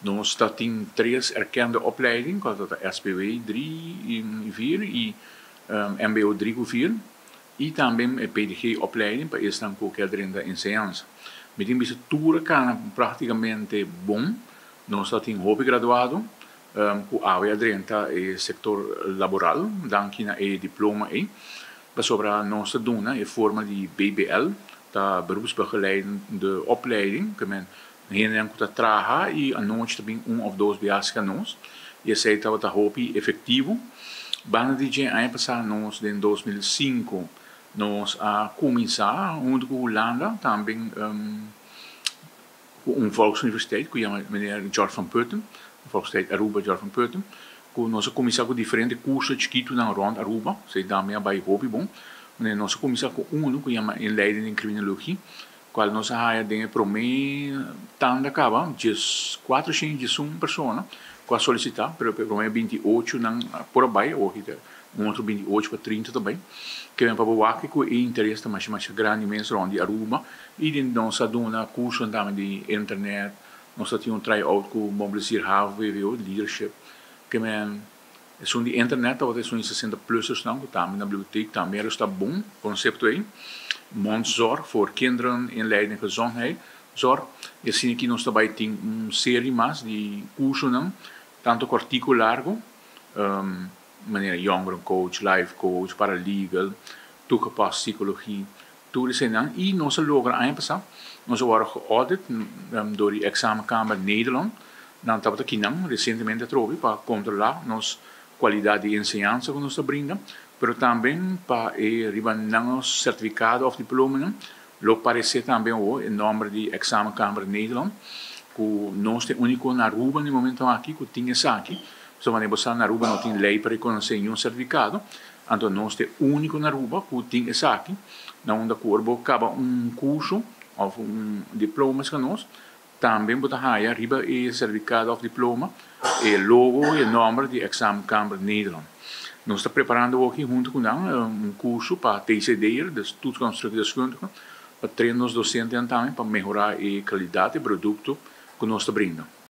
Nos tin tres erkende opleiding, ku ta SPW 3 i 4 i MBO 3 ku 4 i tambe PDG opleiding pa esnan ku ke drenta enseñansa. Mi tin bisa tur kana práktikamente bon. Nos tin hopi graduado ku awe a drenta e sektor laboral, danki na e diploma ei. Pasobra nos ta duna e forma di BBL, ta beroepsbegeleidende opleiding, ke men hendenan ku ta traha i anochi ta bin un òf dos biaha serka nos, i esei tabata hopi efektivo. Banda di dje aña pasá nos den 2005 nos a kuminsá huntu ku Hulanda tambe ku un volksuniversiteit ku yama meneer George van Putten, Volksuniversiteit Aruba George van Putten, ku nos a kuminsá ku diferente kurso chikitunan rònt Aruba, esei tambe a bai hopi bon. Nos a kuminsá ku unu ku yama Inleiding in Criminologie, kual nos a haya den e promé tanda kaba 411 persona ku a solisitá, pero e promé 28 nan por a bai, awor ta un otro 28 pa 30 ta bai. Ke men pa bo wak ku e interes ta masha masha grandi mes rònt di Aruba i den nos a duna kursonan tambe di internet, nos a tin un try out ku Mobiliseer Havo VWO, leadership, ke men esun di internet tabata esun di 60 plussers nan ku tambe na bibliotek tambe a resultá bon konsepto ei. Mondzorg voor kinderen, inleiding gezondheid zorg. I asina aki nos ta bai tin un serie mas di kursonan, tantu kòrtiku largu, manera jongerencoach, life coach, paralegal, toegepaste psychologie, tur eseinan. I nos a logra aña pasá, nos a wòrdu geaudit dor di Examenkamer Nederland. Nan tabata akinan resientemente atrobe pa kontrolá nos kualidat di enseñansa ku nos ta brinda, pero tambe pa e riba nan sertifikado òf diplomanan lo paresé tambe awor e nòmber di Examenkamer Nederland, ku nos ta e úniko na Aruba na e momento aki ku tin esaki. So manera bo sa, na Aruba no tin lei pa rekonosé niun sertifikado, anto nos ta e úniko na Aruba ku tin esaki, na unda ku ora bo kaba un kurso òf un diploma serka nos, tambe bo ta haya riba e sertifikado òf diploma e logo i e nòmber di Examenkamer Nederland. Nos ta preparando awor aki huntu ku nan un kurso pa TCD'er, dus toetsconstructiedeskundige, pa train nos dosentenan tambe pa mehorá e kalidat di produkto ku nos ta brinda.